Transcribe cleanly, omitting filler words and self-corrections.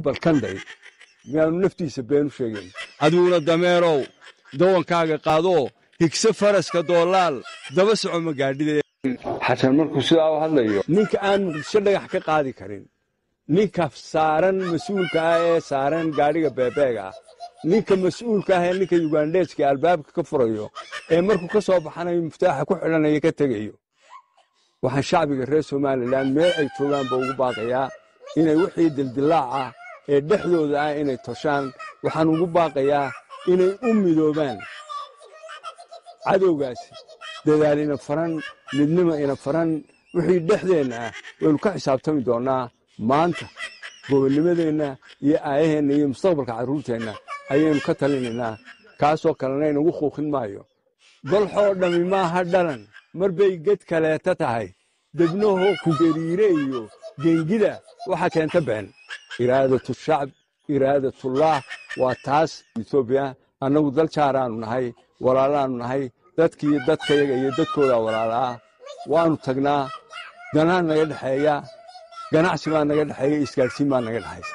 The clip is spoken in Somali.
Balkanday miyaanu naftiisa beenu sheegayn? Adiguna dameerow, dawankaaga qaadoo higse faraska doolaal daba soco magaadhide. Xasan markuu sidaa u hadlayo, ninka aan Muqdisho dhagax ka qaadi karin, ninka saaran mas-uulka ah ee saaran gaadhiga beebeega ah, ninka mas-uulka ah ee ninka Yugandheeska albaabka ka furayo ee markuu ka soo baxanayo muftaaxa ku xidhanaya ka tegayo. Waxaan shacbiga reer Somalilan meel ay joogaanba ugu baaqayaa inay wixii dildilaac ah ee dhexdooda ah inay toshaan. Waxaan ugu baaqayaa inay u midoobaan cadowgaasi, dadaal ina faran, midnimo ina faran. Wixii dhexdeenna ah waynu ka xisaabtami doonnaa. Maanta gobonnimadeenna iyo aayaheenna iyo mustaqbalka carruurteenna ayaynu ka talinaynaa, kaasoo kalena inagu kuuqin maayo. Golxoo dhammi maaha dhalan, mar bay ged kaleeta tahay. Debnahoo ku gariire iyo gengida waxa keenta been. Iraadatu shacb, iraadatullah waa taas. Etoobiya annagu dal jaaraannu nahay, walaalaannu nahay, dadkii dadkayaga iyo dadkoodaa walaala ah. Waannu tagnaa, danaa naga dhexeeya, ganacsi baa naga dhexeeya, isgaadhsiin baa naga dhexaysa.